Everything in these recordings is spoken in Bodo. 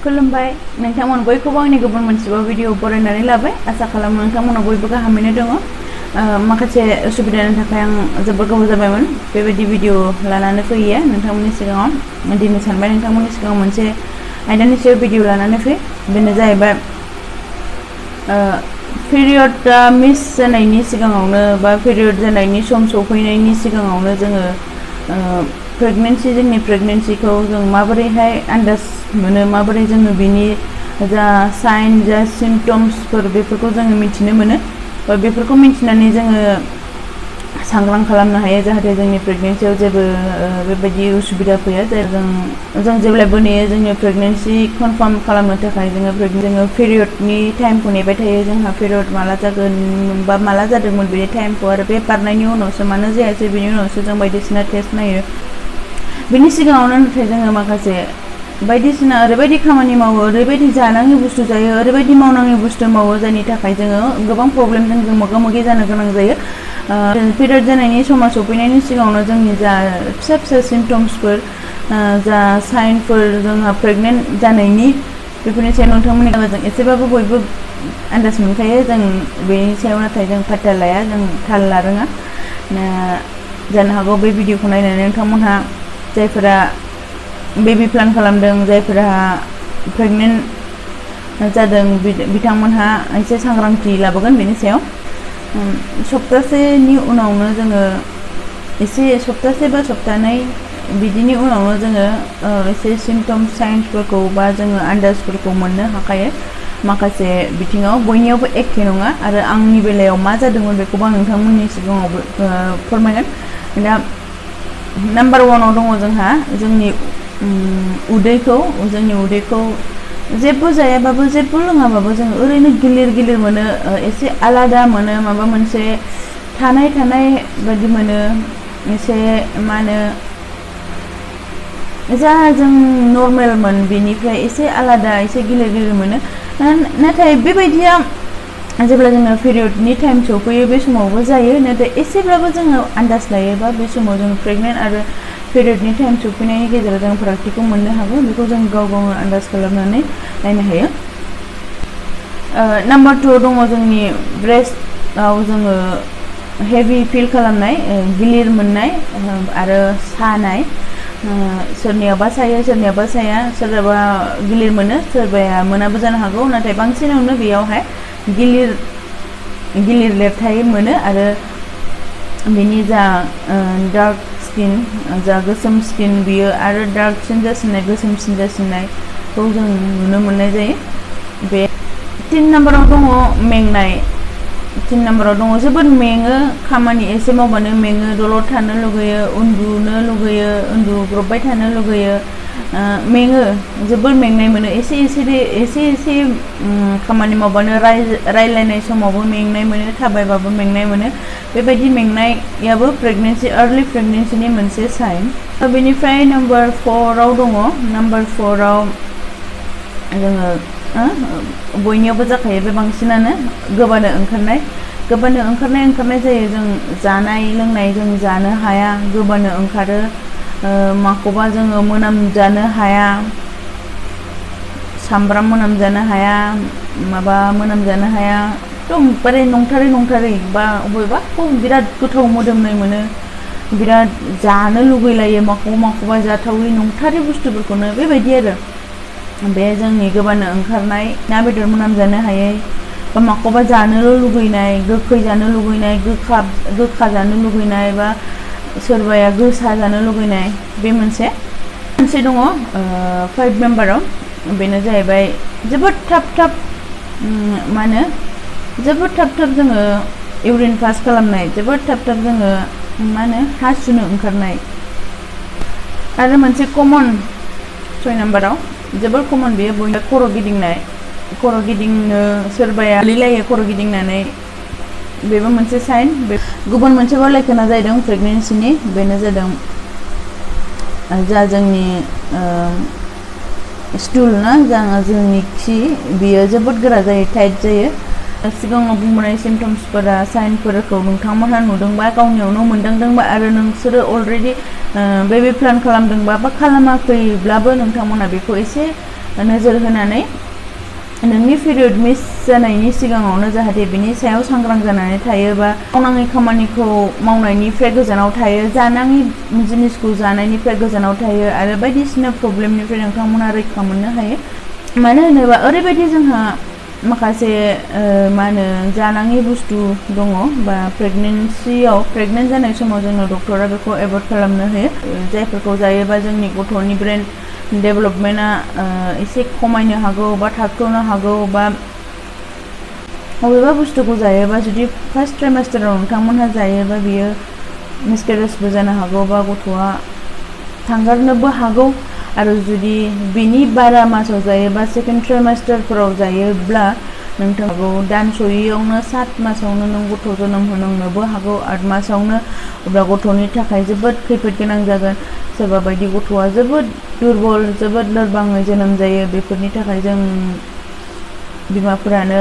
खुलुमबाय नोंथांमोन बयखौबो आंनि गुबुन मोनसेबा भिडिअ बरायनानै लाबाय आसा खालामो नोंथांमोना बयबो गाहामैनो दङ माखासे उसुबिदानि थाखाय आं जोबोद गोबाव जाबायमोन बेबायदि भिडिअ लानानै फैयो नोंथांमोननि सिगाङाव दिनै सानबाय नोंथांमोननि सिगाङाव मोनसे आयदानि सायाव भिडिअ लानानै फै बेनो जाहैबाय पिरियड मिस जानायनि सिगाङावनो बा पिरियड जानायनि सम सफैनायनि सिगाङावनो जोङो प्रेगनेन्सि जोंनि प्रेगनेन्सिखौ जों माबोरैहाय आन्दाज मोनो माबोरै जोङो बिनि जा साइन जा सिम्पटम्सफोर बेफोरखौ जोङो मिथिनो मोनो बा बेफोरखौ मिथिनानै जोङो सांग्रां खालामनो हायो जाहाथे जोंनि प्रेगनेन्सियाव जेबो बेबायदि उसुबिदा फैया जों जेब्लाबो नेयो जोंनि प्रेगनेन्सि कनफार्म खालामनो थाखाय जोङो पिरियडनि टाइमखौ नेबाय थायो जोंहा पिरियड माला जागोन बा माला जादोंमोन बेनि टाइमखौ आरो बे बारनायनि उनावसो मानो जायासै बेनि उनावसो जों बायदिसिना टेस्ट नायो बिनि सिगाङावनो नाथाय जोङो माखासे बायदिसिना ओरैबायदि खामानि मावो ओरैबायदि जानाङि बुस्थु जायो ओरैबायदि मावनाङि बुस्थु मावो जायनि थाखाय जोङो गोबां प्रब्लेमजों जों मोगा मोगि जानो गोनां जायो पिरियड जानायनि समा सफैनायनि सिगाङावनो जोंनि जा फिसा फिसा सिम्पटम्सफोर जा साइनफोर जोंहा प्रेगनेन्ट जानायनि बेफोरनि सायाव नोंथांमोननि जों एसेबाबो बयबो आन्दाज मोनखायो जों बेनि सायाव नाथाय जों फात्ता लाया जों थाल ला रोङा जानो हागौ बे भिडिअखौ नायनानै नोंथांमोनहा जायफोरा बेबी प्लान खालामदों जायफोरा प्रेगनेन्ट जादों बिथांमोनहा एसे सांग्रांथि लाबोगोन बेनि सायाव सप्तासेनि उनावनो जोङो एसे सप्तासे बा सप्तानै बिदिनि उनावनो जोङो एसे सिम्पटम्स साइन्सफोरखौ बा जोङो आन्दाजफोरखौ मोननो हाखायो माखासे बिथिङाव बयनियावबो एखे नङा आरो आंनि बेलायाव मा जादोंमोन बेखौबो आं नोंथांमोननि सिगाङावबो फोरमायगोन दा नाम्बार वानाव दङ जोंहा जोंनि उदैखौ जेबो जायाबाबो जेबो लोङाबाबो जों ओरैनो गिलिर गिलिर मोनो एसे आलादा मोनो माबा मोनसे थानाय बायदि मोनो एसे मा होनो जा जों नर्मेलमोन बेनिफ्राय एसे आलादा एसे गिलिर गिलिर मोनो नाथाय बेबायदिया जेब्ला जोङो पिरियडनि टाइम सफैयो बे समावबो जायो नाथाय एसेब्लाबो जोङो आन्दाज लायोबा बे समाव जों प्रेगनेन्ट आरो पिरियडनि टाइम सफैनायनि गेजेराव जों फारागथिखौ मोननो हागौ बेखौ जों गावनो आन्दाज खालामनानै नायनो हायो नाम्बार 2 दङ जोंनि ब्रेस्टआव जोङो हेभि फिल खालामनाय गिलिर मोननाय आरो सानाय सोरनियाबा सायो सोरनियाबा साया सोरबा गिलिर मोनो सोरबाया मोनाबो जानो हागौ नाथाय बांसिनावनो बेयावहाय गिलिर लेरथाय मोनो आरो बेनि जा डार्क स्किन जा गोसोम स्किन बियो आरो डार्कसिन जासिननाय गोसोमसिन जासिननायखौ जों नुनो मोननाय जायो बे 3 नाम्बाराव दङ मेंनाय 3 नाम्बाराव दङ जोबोद मेङो खामानि एसे मावबानो मेङो दलर थानो लुगैयो उन्दुनो लुगैयो उन्दुब्रबबाय थानो लुगैयो मेङो जोबोद मेंनाय मोनो एसे खामानि मावबानो रायलायनाय समावबो मेंनाय मोनो थाबायबाबो मेंनाय मोनो बेबायदि मेंनायाबो अर्लि प्रेगनेन्सिनि मोनसे साइन बेनिफ्राय नाम्बार 4 आव दङ नाम्बार 4 आव जोङो बयनियावबो जाखायो बे बांसिनानो गोबानो ओंखारनाय जायो जों जानाय लोंनाय जों जानो हाया गोबानो ओंखारो माखौबा जोङो मोनामजानो हाया सामब्राम मोनामजानो हाया माबा मोनामजानो हाया एकदमबारे नंथारै बा बबेबाखौ बिराद गोथाव मोदोमनाय मोनो बिराद जानो लुगैलायो माखौबा जाथावै नंथारै बुस्थुफोरखौनो बेबायदि आरो बे जोंनि गोबानो ओंखारनाय ना बेदर मोनामजानो हायै बा माखौबा जानोल' लुगैनाय गोखै जानो लुगैनाय गोखा जानो लुगैनाय बा सोरबाया गोसा जानो लुगैनाय बे मोनसे दङ 5 नाम्बाराव बेनो जाहैबाय जोबोद थाब मा होनो जोबोद थाब जोङो इउरिन पास खालामनाय जोबोद थाब जोङो मा होनो हासुनो ओंखारनाय आरो मोनसे कमन 6 नाम्बाराव जोबोद कमन बेयो बयनिबो खर' गिदिंनो सोरबाया गोलैलायो खर' गिदिंनानै बेबो मोनसे साइन गुबुन मोनसेबाव लैखोना जादों प्रेगनेन्सिनि बेनो जादों जा जोंनि स्टुल ना जोंनि खि बियो जोबोद गोरा जायो टाइट जायो सिगाङाव बुंबोनाय सिम्पटम्सफोरा साइनफोरखौ नोंथांमोनहा नुदोंबा गावनियावनो मोनदांदोंबा आरो नोंसोरो अलरेडि बेबी प्लान खालामदोंबा बा खालामाखैब्लाबो नोंथांमोना बेखौ एसे नोजोर होनानै नोंनि पिरियड मिस जानायनि सिगाङावनो जाहाथे बिनि सायाव सांग्रां जानानै थायो बा मावनाङै खामानिखौ मावनायनिफ्राय गोजानाव थायो, जानाङि जिनिसखौ जानायनिफ्राय गोजानाव थायो आरो बायदिसिना प्रब्लेमनिफ्राय नोंथांमोना रैखा मोननो हायो। मानो होनोबा ओरैबायदि जोंहा माखासे मा होनो जानाङि बुस्थु दङ बा प्रेगनेन्ट जानाय समाव जोंनो डक्टरा बेखौ एभयड खालामनो होयो, जायफोरखौ जायोबा जोंनि गथ'नि ब्रेन डेभेलपमेन्टआ एसे खमायनो हागौ बा थाबथ'नो हागौ, बा बबेबा बुस्थुखौ जायोबा जुदि फार्स्ट ट्राइमेस्टाराव नोंथांमोनहा जायोबा बियो मिसकेरेजबो जानो हागौ बा गथ'आ थांगारनोबो हागौ। आरो जुदि बिनि बारा मासाव जायोबा सेकेन्ड ट्राइमेस्टारफोराव जायोब्ला नोंथांखौ दानस'यैयावनो 7 मासावनो नों गथ' जोनोम होनांनोबो हागौ, 8 मासावनो। अब्ला गथ'नि थाखाय जोबोद खैफोद गोनां जागोन। सोरबा बायदि गथ'आ जोबोद दुरबल, जोबोद लोरबाङै जोनोम जायो। बेफोरनि थाखाय जों बिमाफोरानो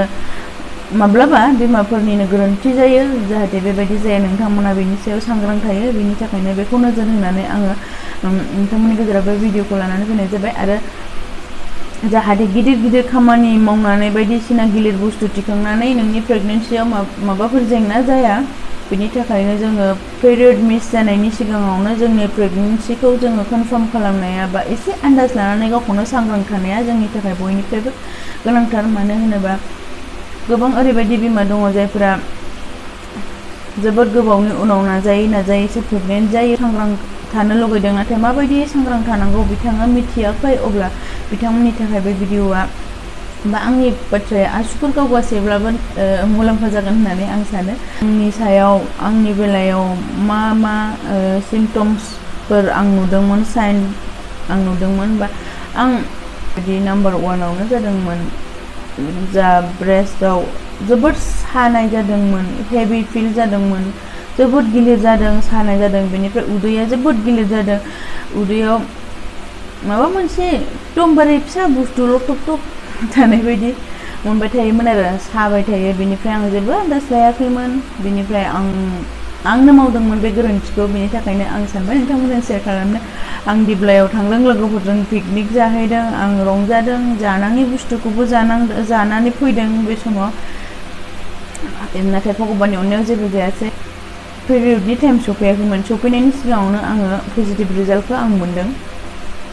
माब्लाबा बिमाफोरनिनो गोरोन्थि जायो, जाहाथे बेबायदि जाया। नोंथांमोना बेनि सायाव सांग्रां थायो। बेनि थाखायनो बेखौ नोजोर होनानै आङो नोंथांमोननि गेजेराव बे भिडिअखौ लानानै फैनाय जाबाय। आरो जाहाथे गिदिर खामानि मावनानै बायदिसिना गिलिर बुस्थु थिखांनानै नोंनि प्रेगनेन्सियाव माबाफोर जेंना जाया, बेनि थाखायनो जोङो पिरियड मिस जानायनि सिगाङावनो जोंनि प्रेगनेन्सिखौ जोङो कनफार्म खालामनाया बा एसे आन्दाज लानानै गावखौनो सांग्रां थानाया जोंनि थाखाय बयनिफ्रायबो गोनांथार। मानो होनोबा गोबां ओरैबायदि बिमा दङ जायफोरा जोबोद गोबावनि उनाव नाजायै प्रेगनेन्ट जायो, सांग्रां थानो लुगैदों, नाथाय माबायदि सांग्रां थानांगौ बिथाङा मिथियाखै। अब्ला बिथांमोननि थाखाय बे भिडिअआ बा आंनि बाथ्राया आसुगुर गावगासेब्लाबो मुलाम्फा जागोन होननानै आं सानो। आंनि सायाव आंनि बेलायाव मा सिम्पटम्सफोर आं नुदोंमोन, साइन आं नुदोंमोन, बा आं बिदि नाम्बार 1आवनो जादोंमोन जा ब्रेस्टआव जोबोद सानाय जादोंमोन, हेभि फिल जादोंमोन, जोबोद गिलिर जादों, सानाय जादों। बेनिफ्राय उदैया जोबोद गिलिर जादों, उदैयाव माबा मोनसे एकदमबारे फिसा बुस्थु लथब थानाय बायदि मोनबाय थायोमोन आरो साबाय थायो। बेनिफ्राय आं जेबो आन्दाज लायाखैमोन। बेनिफ्राय आंनो मावदोंमोन बे गोरोन्थिखौ। बेनि थाखायनो आं सानबाय नोंथांमोनजों शेयार खालामनो। आं दिप्लायाव थांदों, लोगोफोरजों पिकनिक जाहैदों, आं रंजादों, जानाङि बुस्थुखौबो जानानै फैदों बे समाव। नाथाय भगबाननि अननायाव जेबो जायासै। पिरियडनि टाइम सफैयाखैमोन, सफैनायनि सिगाङावनो आङो पजिटिभ रिजाल्टखौ आं मोनदों।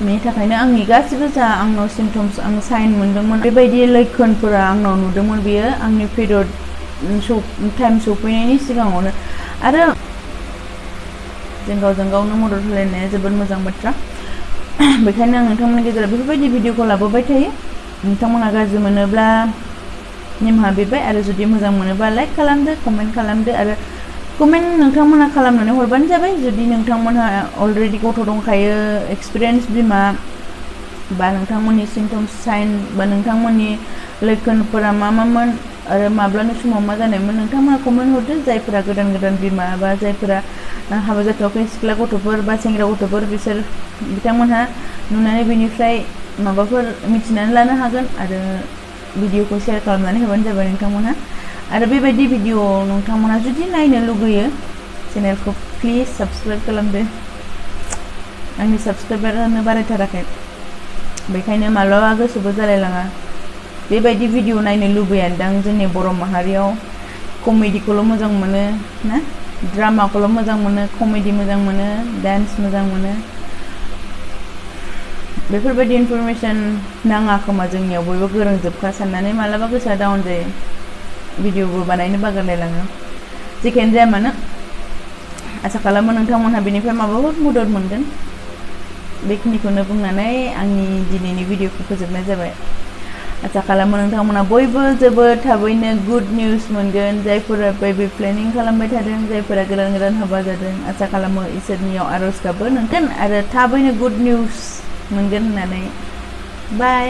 बेनि थाखायनो आंनि गासिबो जा आंनाव सिम्पटम्स, आं साइन मोनदोंमोन, बेबायदि लैखोनफोरा आंनाव नुदोंमोन, बेयो आंनि पिरियड टाइम सफैनायनि सिगाङावनो। आरो जों गावजों गावनो मदद होलायनाया जोबोद मोजां बाथ्रा। बेखायनो आं नोंथांमोननि गेजेराव बेफोरबायदि भिडिअखौ लाबोबाय थायो। नोंथांमोना गाज्रि मोनोब्ला निमाहा बिबाय, आरो जुदि मोजां मोनोबा लाइक खालामदो, कमेन्ट खालामदो। आरो कमेन्ट नोंथांमोना खालामनानै हरबानो जाबाय। जुदि नोंथांमोनहा अलरेडि गथ' दंखायो, एक्सपिरियेन्स बिमा, बा नोंथांमोननि सिम्पटम्स, साइन, बा नोंथांमोननि लैखोनफोरा मामोन आरो माब्लानि समाव मा जानायमोन, नोंथांमोना कमेन्ट हरदो। जायफोरा गोदान बिमा बा जायफोरा हाबा जाथ'वाखै सिख्ला गथ'फोर बा सेंग्रा गथ'फोर, बिथांमोनहा नुनानै बेनिफ्राय माबाफोर मिथिनानै लानो हागोन। आरो भिडिअखौ शेयार खालामनानै होबानो जाबाय नोंथांमोनहा। आरो बेबायदि भिडिअ नोंथांमोना जुदि नायनो लुगैयो, चेनेलखौ प्लिज साबस्क्राइब खालामदो। आंनि साबस्क्राइबारानो बारायथाराखै, बेखायनो माब्लाबा गोसोबो जालायलाङा। बेबायदि भिडिअ नायनो लुबैयादां जोंनि बर' माहारियाव। कमेडिखौल' मोजां मोनो ना, ड्रामाखौल' मोजां मोनो, कमेडि मोजां मोनो, डान्स मोजां मोनो। बेफोरबायदि इनफरमेसन नाङा खोमा जोंनियाव, बयबो गोरोंजोबखा साननानै मालाबा गोसोआ डाउन जायो, भिडिअबो बानायनो बागारलायलाङो। जेखियानो जाया मानो, आसा खालामो नोंथांमोनहा बेनिफ्राय माबाफोर मदद मोनगोन। बेखिनिखौनो बुंनानै आंनि दिनैनि भिडिअखौ फोजोबनाय जाबाय। आसा खालामो नोंथांमोना बयबो जोबोद थाबैनो गुड निउज मोनगोन। जायफोरा बेबी प्लेनिं खालामबाय थादों, जायफोरा गोदान हाबा जादों, आसा खालामो इसोरनियाव आरज गाबो नोंथां, आरो थाबैनो गुड निउज मोनगोन होननानै। बाय।